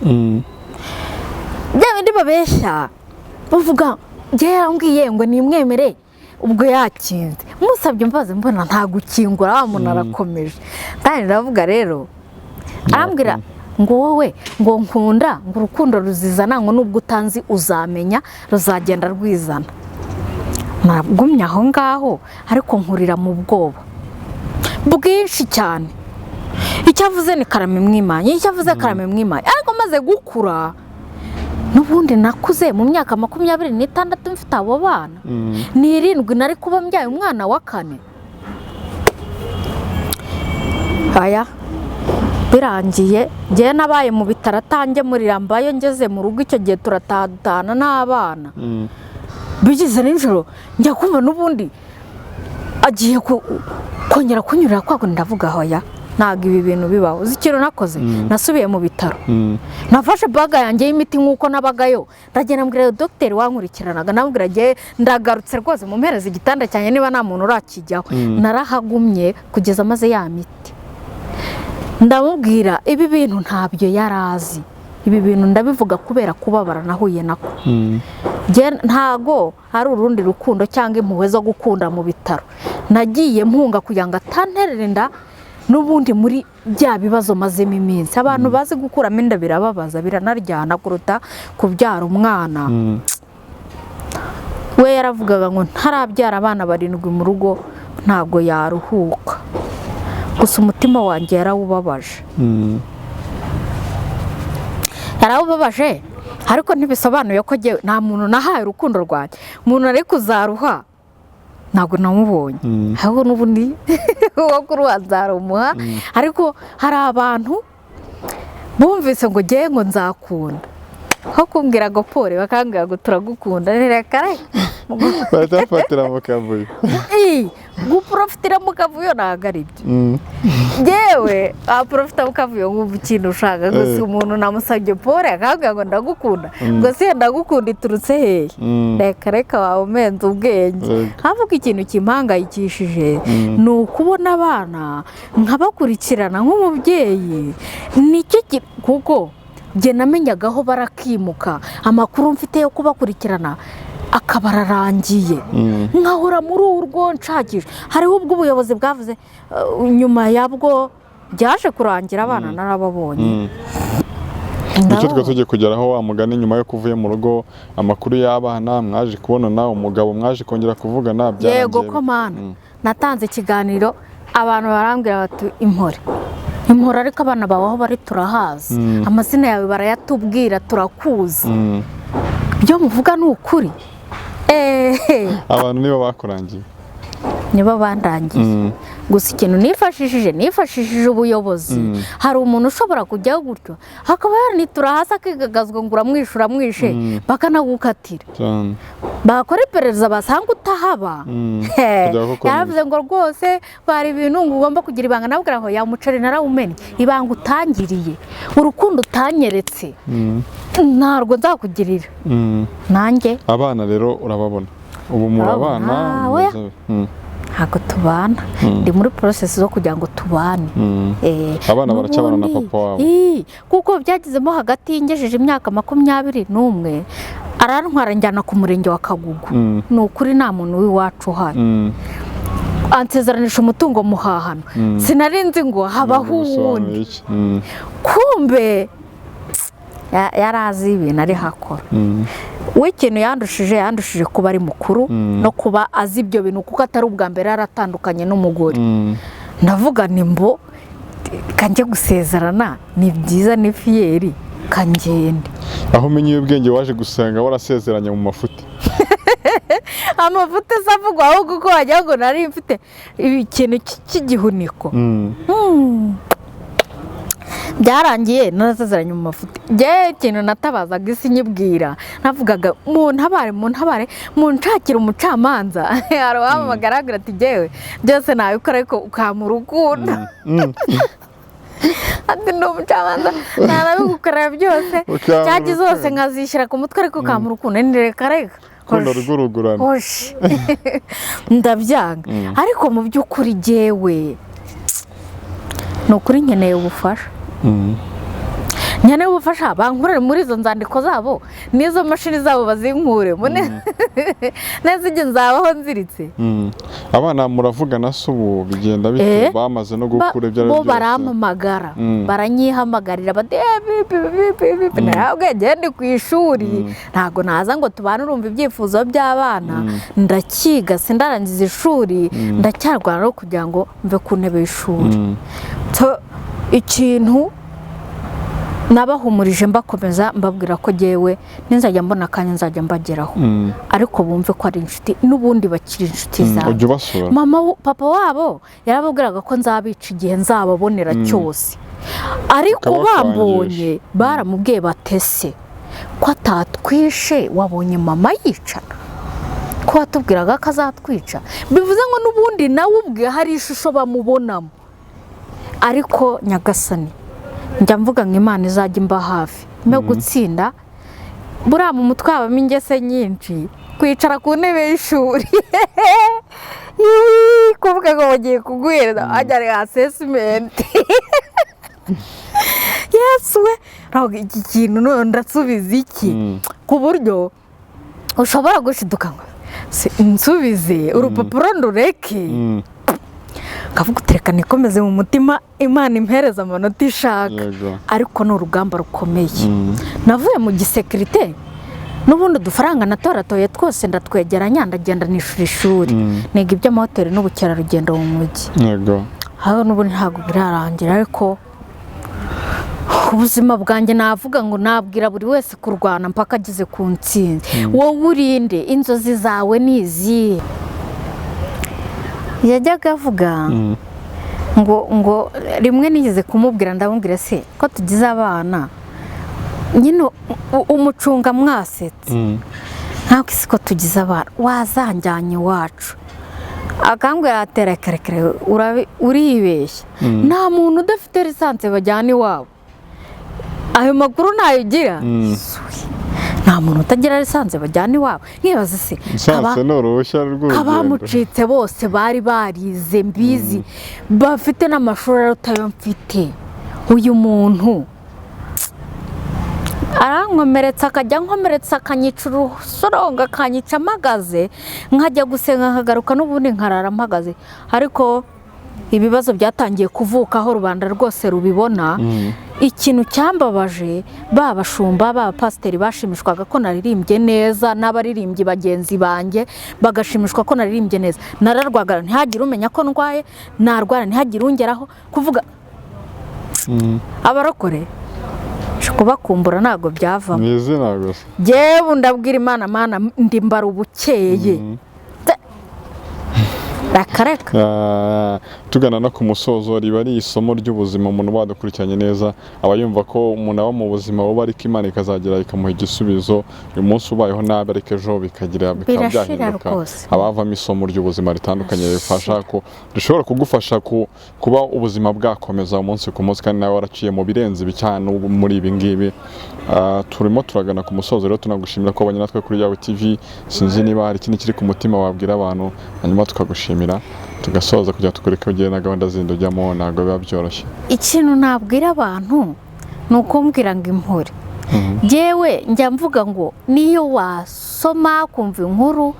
Bya bindi babeshya bavuga njye yarambwiye ngo nimwemere, ubwo yakinze, musabye imbabazi mbona nta gukingura, wa muntu arakomeje. Kandi ndavuga rero, arambwira ngo wowe ngo nkunda, ngo urukundo ruzizana, ngo nubwo utanzi uzamenya, ruzagenda rwizana. Nagumye aho ngaho, ariko nkurira mu bwoba bwinshi cyane. Icyo avuze ni karame mwimanye, icyo avuze karame mwimanye. Ariko maze gukura, n'ubundi nakuze mu myaka 26 mfite abo bana, ni 7 nari kuba mbyaye umwana wa kane. Aya birangiye njye nabaye mu bitaro atange murirambayo, ngeze mu rugo icyo gihe turatahana n'abana. Bigeze nijoro njya kumva n'ubundi agiye kongera kunyurira kwago, ndavuga hoya ntabwo ibi bintu bibaho. Uzi ikintu nakoze? Nasubiye mu bitaro, nafashe baga yanjye y'imiti nk'uko nabagayo, ndagenda mbwira dogiteri wankurikiranaga, ndamubwira ngiye ndagarutse rwose mumpereze igitanda cyanjye niba nta muntu urakijyaho. Narahagumye kugeza amaze ya miti. Ndamubwira ibi bintu ntabyo yarazi, ibi bintu ndabivuga kubera kubabara nahuye nako. Ntago hari urundi rukundo cyangwa impuhwe zo gukunda mu bitaro. Nagiye mpunga kugira ngo atanterera inda n'ubundi muri bya bibazo mazemo iminsi. Abantu bazi gukuramo inda birababaza, biranaryana kuruta kubyara umwana. We yaravugaga ngo ntarabyara abana 7 mu rugo ntabwo yaruhuka. Gusa umutima wanjye yarawubabaje. Yarawubabaje, ariko ntibisobanuye ko nta muntu nahaye urukundo rwanjye. Umuntu ari kuzaruha Ntabwo namubonye, ahubwo n'ubundi uwo kuri nzarumuha. Ariko hari abantu bumvise ngo ngewe ngo nzakunda, aho kumbwira ngo pole bakambwira ngo turagukunda. Reka reka. Bahita bafatira mu kavuyo. Guprofitira mu kavuyo ntabwo ari byo. Yewe, waprofita mu kavuyo nkumva ikintu ushaka gusa. Umuntu namusabye pole akambwira ngo ndagukunda, ngo si ndagukunda iturutse hehe? Reka reka, waba umenze ubwenge. Havuga ikintu kimpangayikishije ni ukubona abana nkabakurikirana nk'umubyeyi, nicyo kuko njye namenyaga aho barakimuka, amakuru mfite yo kubakurikirana akaba ararangiye, nkahora muri urwo nshakisha. Hariho ubwo ubuyobozi bwavuze, nyuma yabwo byaje kurangira abana narababonye. Nicyo twe tugiye kugeraho wa mugani. Nyuma yo kuvuye mu rugo, amakuru y'abana, mwaje kubonana umugabo, mwaje kongera kuvugana, Yego. byarangiye? Ko mana, natanze ikiganiro, abantu barambwira bati impore impore, ariko abana bawe aho bari turahazi, amazina yawe barayatubwira, turakuzi, ibyo muvuga ni ukuri. Abantu nibo bakurangiye? Nibo bandangiye. Gusa ikintu nifashishije ubuyobozi. Hari umuntu ushobora kujyaho gutyo hakaba yanitura hasi akigagazwa ngo uramwishe, uramwishe, bakanagukatira. Cyane. Bakora iperereza basanga utahaba. Kujya kuko Yaravuze ngo rwose bari ibintu ngo ugomba kugira ibanga. Nabwira ngo ya muceri narawumennye, ibanga utangiriye, urukundo utanyeretse, ntabwo nzakugirira nanjye. Abana rero urababona ubu, murabana? Urabona, oya. Ntabwo tubana, ndi muri process zo kugira ngo tubane. Abana baracyabana na N'ubundi, papa wabo? Kuko byagezemo hagati ngejeje imyaka 21 arantwara njyana ku murenge wa Kagugu. Ni ukuri nta muntu w'iwacu uhari. Ansezeranisha umutungo muhahano, sinari nzi ngo habaho Bisobanuye uwundi. iki? Kumbe yari azi ibintu ari hakora. We ikintu yandushije kuba ari mukuru no kuba azi ibyo bintu, kuko atari ubwa mbere yaratandukanye n'umugore. Ndavuga ni mbo kanjye gusezerana ni byiza, ni fierté, kangende. Aho umenye ubwenge waje gusanga warasezeranye mu mafuti. Amavuta se avugwa ahubwo kuko wagira ngo nari mfite ikintu cy'igihuniko. Byarangiye narasezeranye mu mafuti. Njyewe ikintu natabazaga isi nyibwira, navugaga mu ntabare, mu ntabare, mu nshakire umucamanza. Hari uwampamagara agira ati njyewe byose nabikora ariko ukampa urukundo. Ati ndi umucamanza, ntanabigukorera byose, Ukampa cyagi zose urukundo. nkazishyira ku mutwe, ariko ukampa urukundo. Ni reka reka. Rukundo Hoshi. rw'urugurano. Hoshi, ndabyanga. Ariko mu by'ukuri jyewe ni ukuri nkeneye ubufasha. Nkeneye ubufasha, bankurire muri izo nzandiko zabo n'izo mashini zabo, bazinkuremo neza igihe nzabaho nziritse. Abana muravugana se ubu, bigenda bite? Bamaze no gukura, ibyo ari Bo byo byose. barampamagara, baranyihamagarira bati "Eh, bipi bipi bipi." Narababwiye njyewe ndi ku ishuri, ntabwo naza ngo tubane. Urumva ibyifuzo by'abana, ndakiga, sindarangiza ishuri, ndacyarwana no kugira ngo mve ku ntebe y'ishuri. So, ikintu nabahumurije mbakomeza, mbabwira ko jyewe ninzajya mbona akanya nzajya mbageraho, ariko bumve ko ari inshuti, n'ubundi bakiri inshuti zanjye. Ujya ubasura? Mama papa wabo yarababwiraga ko nzabica igihe nzababonera cyose, ariko Ukabakwangisha. bambonye baramubwiye batese ko atatwishe, wabonye mama yicana ko watubwiraga ko azatwica? Bivuze ngo n'ubundi nawe ubwe hari ishusho bamubonamo. Ariko nyagasani, njya mvuga ngo Imana izajya imba hafi no gutsinda. Buriya mu mutwe habamo ingese nyinshi, kwicara ku ntebe y'ishuri. Yuhi, kuvuga ngo bagiye kuguhereza wajya assessment, yesu we, ntabwo iki kintu none ndasubiza iki? Ku buryo ushobora gushiduka ngo nsubize urupapuro ndureke, kavuga utereka nikomeze mu mutima, Imana impereza amanota ishaka. Ariko ni urugamba rukomeye. Navuye mu gisekirite, n'ubundi udufaranga natoratoye twose ndatwegeranya, ndagenda nishura ishuri, niga iby'amahoteli n'ubukerarugendo mu mujyi. Aho n'ubundi ntabwo birarangira, ariko ubuzima bwanjye navuga ngo nabwira buri wese kurwana mpaka ageze ku ntsinzi. Wowe urinde, inzozi zawe ni izihe? Yajyaga avuga ngo rimwe nigeze kumubwira, ndamubwira se ko tugize abana nyine umucunga mwasetse, ntabwo isi ko tugize abana wazanjyanye iwacu, akambwira atera karekare uribeshya, nta muntu udafite lisansi bajyana iwabo, ayo makuru ntayo ugira, nta muntu utagira lisansi bajyana iwabo. Nkibaza se lisansi ni uruhushya rw'urugendo, abamucitse bose bari barize mbizi bafite n'amashuri arutayo mfite, uyu muntu arankomeretsa, akajya ankomeretsa, akanyica urusorongo, akanyica mpagaze, nkajya gusenga nkagaruka n'ubundi nkarara mpagaze. Ariko ibibazo byatangiye kuvuka aho rubanda rwose rubibona. Ikintu cyambabaje, ba bashumba ba pasiteri bashimishwaga ko naririmbye neza, n'abaririmbyi bagenzi banjye bagashimishwa ko naririmbye neza. Nararwaga ntihagire umenya ko ndwaye, narwara ntihagire ungeraho kuvuga. Abarokore kubakumbura ntabwo byavamo, ni izina gusa. Jyewe ndabwira Imana, Mana ndi mbara ubukeye rakareka. Tugana no ku musozo, riba ari isomo ry'ubuzima. Umuntu badukurikiranye neza aba yumva ko umuntu aba mu buzima buba, ariko Imana ikazagera ikamuha igisubizo. Uyu munsi ubayeho nabi, ariko ejo bikagira bikaba byahinduka, haba havamo isomo ry'ubuzima ritandukanye rifasha ko rishobora kugufasha kuba ubuzima bwakomeza umunsi ku munsi, kandi nawe waraciye mu birenze ibi cyane muri ibi ngibi. Turimo turagana ku musozo rero, tunagushimira ko wabanye natwe kuri Yawe TV. Sinzi niba hari ikindi kiri ku mutima wabwira abantu, hanyuma tukagushimira tugasoza kugira tukureke ugere na gahunda zindi ujyamo, ntabwo biba byoroshye. Ikintu nabwira abantu ni ukumbwira ngo impore. Njyewe njya mvuga ngo niyo wasoma kumva inkuru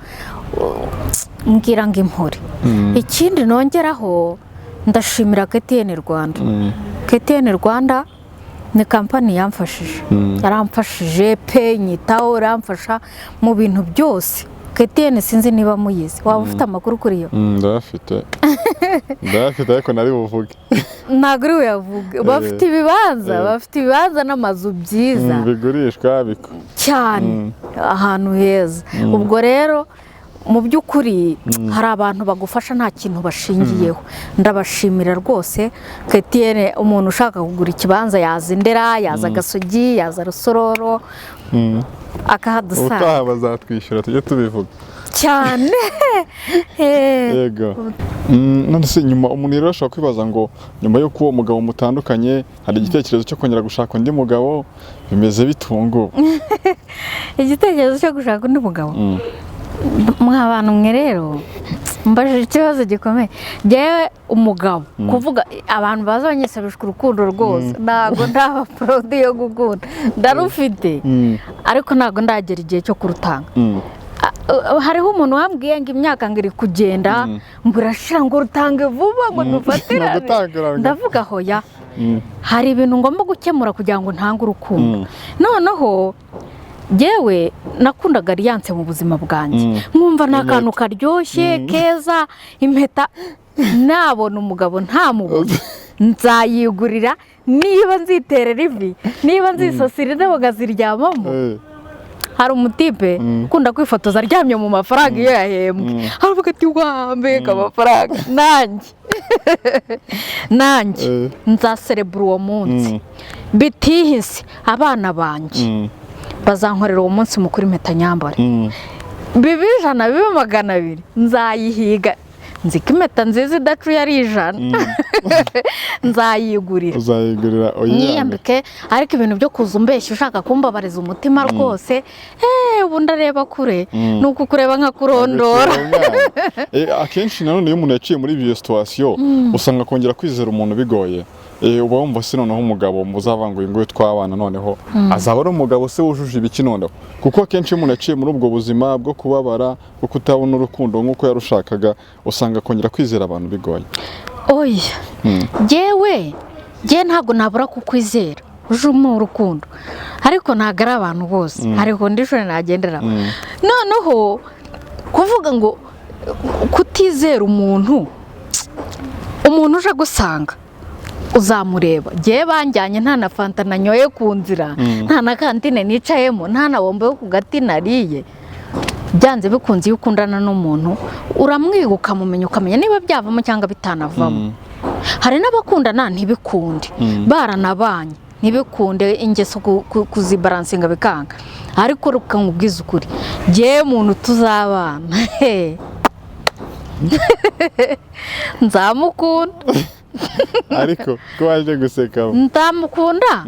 mbwira ngo impore. Ikindi nongeraho, ndashimira KTN Rwanda. KTN Rwanda ni kampani yamfashije, yaramfashije pe, nyitaho, iramfasha mu bintu byose. KTN sinzi niba muyizi, waba ufite amakuru kuri yo? Ndayafite, ndayafite, ariko nari buvuge. Ntabwo uri buyavuge. Bafite ibibanza, bafite ibibanza n'amazu byiza bigurishwa cyane ahantu heza. Ubwo rero mu by'ukuri hari abantu bagufasha nta kintu bashingiyeho, ndabashimira rwose. KTN, umuntu ushaka kugura ikibanza yaza Indera, yaza Gasogi, yaza Rusororo, akahadusanga. Ubutaha bazatwishyura tujye tubivuga cyane. Yego. None se nyuma umuntu rero ashobora kwibaza ngo nyuma y'uko uwo mugabo mutandukanye hari igitekerezo cyo kongera gushaka undi mugabo, bimeze bitungu? Igitekerezo cyo gushaka undi mugabo, mwa bantu mwe rero mbajije ikibazo gikomeye. Njyewe umugabo kuvuga abantu baza banyisabishwa urukundo rwose, ntabwo ndaba porodi yo gukunda, ndarufite ariko ntabwo ndagera igihe cyo kurutanga. Hariho umuntu wambwiye ngo imyaka ngo iri kugenda ngo irashira, ngo rutange vuba ngo dufatirane. Ndavuga hoya, hari ibintu ngomba gukemura kugira ngo ntange urukundo. Noneho yewe nakundaga alliance mu buzima bwanjye, nkumva ni akantu karyoshye keza, impeta nabona umugabo ntamubona nzayigurira, niba nziterera ivi, niba nzisasira indabo nkaziryamamo. Hari umutipe ukunda kwifotoza aryamye mu mafaranga iyo yahembwe, aravuga ati wambeka amafaranga, nanjye nanjye nzaserebura uwo munsi bitihise, abana banjye bazankorera uwo munsi mukuru impeta nyambare, bibe 100 bibe 200 nzayihiga, nzi ko impeta nziza idacuye ari 100 nzayigurira, uzayigurira nyiyambike. Ariko ibintu byo kuza umbeshya ushaka kumbabariza umutima rwose, ubu ndareba kure, ni ukukureba nkakurondora. Akenshi nanone iyo umuntu yaciye muri iyo situation usanga kongera kwizera umuntu bigoye. Uba wumva se noneho umugabo muzavanga ngo twabana noneho azaba ari umugabo se wujuje ibiki noneho, kuko akenshi iyo umuntu yaciye muri ubwo buzima bwo kubabara, bwo kutabona urukundo nk'uko yarushakaga, usanga kongera kwizera abantu bigoye. Oya, jyewe ntabwo nabura kukwizera uje mu rukundo, ariko ntabwo ari abantu bose, hari kondishoni nagendera. Noneho kuvuga ngo kutizera umuntu, umuntu uje agusanga uzamureba. Jyewe banjyanye nta na fanta nanyoye ku nzira, nta na kantine nicayemo, nta na bombo yo ku gati nariye. Byanze bikunze, iyo ukundana n'umuntu uramwiga, ukamumenya, ukamenya niba byavamo cyangwa bitanavamo. Hari n'abakundana ntibikunde, baranabanye ntibikunde, ingeso kuzibaransinga bikanga. Ariko reka nkubwize ukuri, njyewe umuntu tuzabana nzamukunda. Ariko ko waje guseka? Nzamukunda,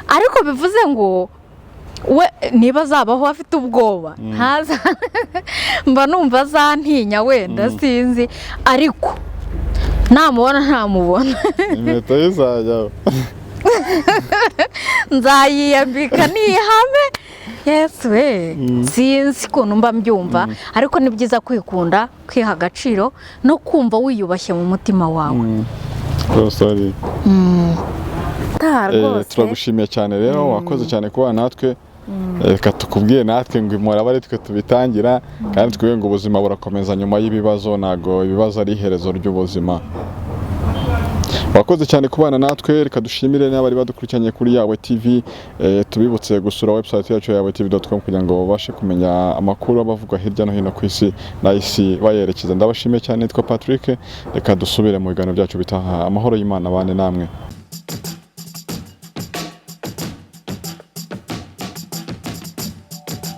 ariko bivuze ngo we niba azabaho afite ubwoba, ntaza mba numva azantinya wenda, sinzi, ariko namubona ntamubona. Impeta y'izajyaho. Nzayiyambika nihame. Yesu we, sinzi ukuntu mba mbyumva, ariko ni byiza kwikunda, kwiha agaciro no kumva wiyubashye mu mutima wawe. Oh, sorry. Taha rwose. Turagushimiye cyane rero, wakoze cyane kubana natwe. Reka tukubwiye natwe ngo imuraba ari twe tubitangira, kandi twebwe ngo ubuzima burakomeza nyuma y'ibibazo, ntabwo ibibazo ari iherezo ry'ubuzima. Wakoze cyane kubana natwe. Reka dushimire n'abari badukurikiranye kuri Yawe TV. Tubibutse gusura website yacu yawetv.com kugira ngo babashe kumenya amakuru abavugwa hirya no hino ku isi n'isi bayerekeza. Ndabashimiye cyane, nitwa Patrick. Reka dusubire mu biganiro byacu bitaha. Amahoro y'Imana bane namwe.